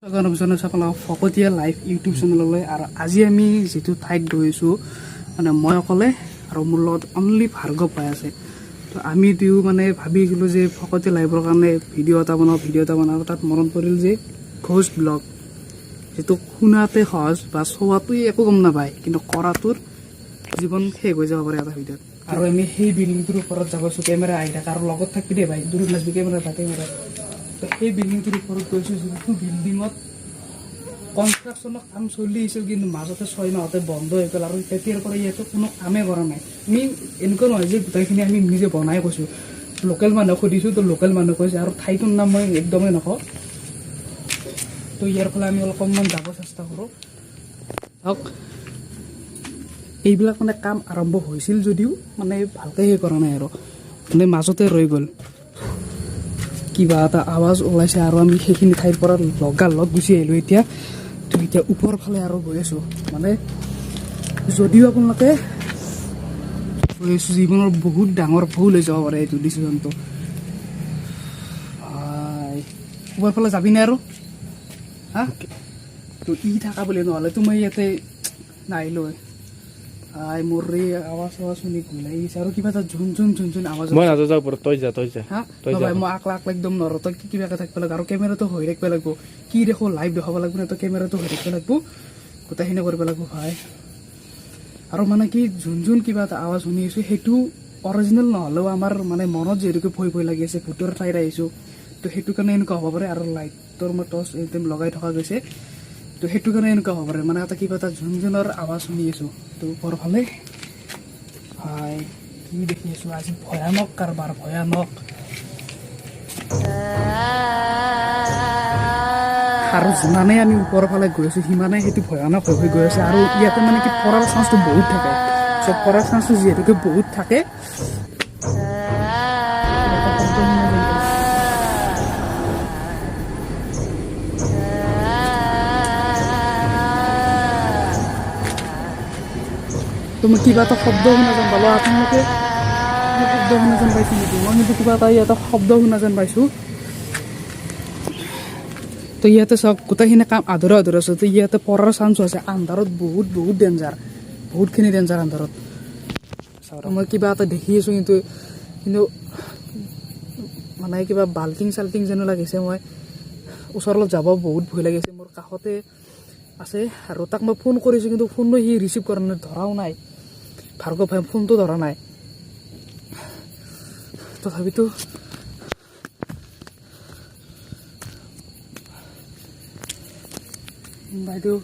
স্বাগতম জনাইছোঁ আপোনালোকক ফকতীয়া লাইভ ইউটিউব চেনেললৈ। আৰু আজি আমি যিটো ঠাইত গৈছোঁ, মানে মই অকলে আৰু মোৰ লগত অনলি ভাৰ্গৱ ভাই আছে। তো আমি দুয়ো মানে ভাবিছিলোঁ যে ফকতীয়া লাইভৰ কাৰণে ভিডিঅ' এটা বনাওঁ, ভিডিঅ' এটা বনাওঁ। তাত মনত পৰিল যে ঘোষ্ট ব্লগ, যিটো শুনাতে সহজ বা চোৱাটোৱে একো গম নাপায়, কিন্তু কৰাটোৰ জীৱন শেষ হৈ যাব পাৰে এটা ভিডিঅ'ত। আৰু আমি সেই বিল্ডিংটোৰ ওপৰত যাব আছোঁ। কেমেৰা আহি থাকে আৰু লগত থাকবি দেই ভাই, দূৰত নাচবি, কেমেৰা থাকে, কেমেৰা। তো সেই বিল্ডিংটোৰ ওপৰত গৈছোঁ, যিটো বিল্ডিঙত কনষ্ট্ৰাকশ্যনৰ কাম চলি আছিল, কিন্তু মাজতে 6 মাহতে বন্ধ হৈ গ'ল আৰু তেতিয়াৰ পৰা ইয়াতে কোনো কামেই কৰা নাই। আমি এনেকুৱা নহয় যে গোটেইখিনি আমি নিজে বনাই কৈছোঁ, লোকেল মানুহক সুধিছোঁ, তো লোকেল মানুহ কৈছে। আৰু ঠাইটোৰ নাম মই একদমেই নকওঁ। তো ইয়াৰ ফালে আমি অলপমান যাব চেষ্টা কৰোঁ। চাওক, এইবিলাক মানে কাম আৰম্ভ হৈছিল যদিও মানে ভালকৈ সেই কৰা নাই আৰু মানে মাজতে ৰৈ গ'ল। কিবা এটা আৱাজ ওলাইছে আৰু আমি সেইখিনি ঠাইৰ পৰা লগালগ গুচি আহিলোঁ এতিয়া। তো এতিয়া ওপৰ ফালে আৰু গৈ আছোঁ। মানে যদিও আপোনালোকে গৈ আছোঁ, জীৱনৰ বহুত ডাঙৰ ভুল হৈ যাব পাৰে এইটো ডিচিশ্যনটো। ভাই, ওপৰ ফালে যাবিনে আৰু? হা, তো ই থাকা বুলি, নহ'লেতো মই ইয়াতে নাহিলোঁ হয়। ভাই, মোৰ এই আৱাজ আৱাজ শুনি ভয় লাগি গৈছে আৰু কিবা এটা ঝুন ঝুন ঝুন ঝুন আৱাজ। মই নাযাওঁ, যা ওপৰত, তই যা, তই যা। হা? তই যা। ভাই, মই আকলা আকলা একদম নোৱাৰো। তই কিবাকে থাকিব লাগিব আৰু কেমেৰাটো হৈ থাকিব লাগিব। কি দেখো লাইভ দেখাব লাগিব না, তই কেমেৰাটো হৈ থাকিব লাগিব, গোটেইখিনি কৰিব লাগিব ভাই। আৰু মানে কি যোন যোন কিবা এটা আৱাজ শুনি আছো, সেইটো অৰিজিনেল নহ'লেও আমাৰ মানে মনত যিহেতুকে ভয় ভয় লাগি আছে, ভূতৰ ঠাইত আহিছোঁ, তো সেইটো কাৰণে এনেকুৱা হ'ব পাৰে। আৰু লাইটৰ মই টৰ্চ একদম লগাই থকা গৈছে, তো সেইটো কাৰণে এনেকুৱা হ'ব পাৰে। মানে এটা কিবা এটা ঝুন ঝুনৰ আৱাজ শুনি আছোঁ। তো ওপৰ ফালে ভাই, কি দেখি আছোঁ আজি! ভয়ানক কাৰবাৰ, ভয়ানক। আৰু যিমানেই আমি ওপৰৰ ফালে গৈ আছোঁ, সিমানেই সেইটো ভয়ানক হৈ হৈ গৈ আছে। আৰু ইয়াতে মানে কি পৰাৰ চান্সটো বহুত থাকে। চ' পৰাৰ চান্সটো যিহেতুকে বহুত থাকে, এটা শব্দ শুনা যেন পাইছোঁ। তো মই কিবা এটা শব্দ শুনা যেন পালোঁ। আপোনালোকে কিবা শব্দ শুনা যেন পাইছে নেকি? মই কিন্তু কিবা এটা ইয়াতে শব্দ শুনা যেন পাইছোঁ। তো ইয়াতে চাওক, গোটেইখিনি কাম আধৰুৱা আধৰুৱা আছে। তো ইয়াতে পৰাৰ চান্সো আছে। আন্ধাৰত বহুত বহুত ডেঞ্জাৰ, বহুতখিনি ডেঞ্জাৰ আন্ধাৰত। চাওক, মই কিবা এটা দেখি আছোঁ, কিন্তু কিন্তু মানে কিবা বাল্টিং চাল্টিং যেনো লাগিছে। মই ওচৰলৈ যাব বহুত ভয় লাগিছে। মোৰ কাষতে আছে আৰু তাক মই ফোন কৰিছোঁ, কিন্তু ফোনটো সি ৰিচিভ কৰা নাই, ধৰাও নাই। ভাৰ্গৱ ভাই ফোনটো ধৰা নাই। তথাপিতো বাইদেউ।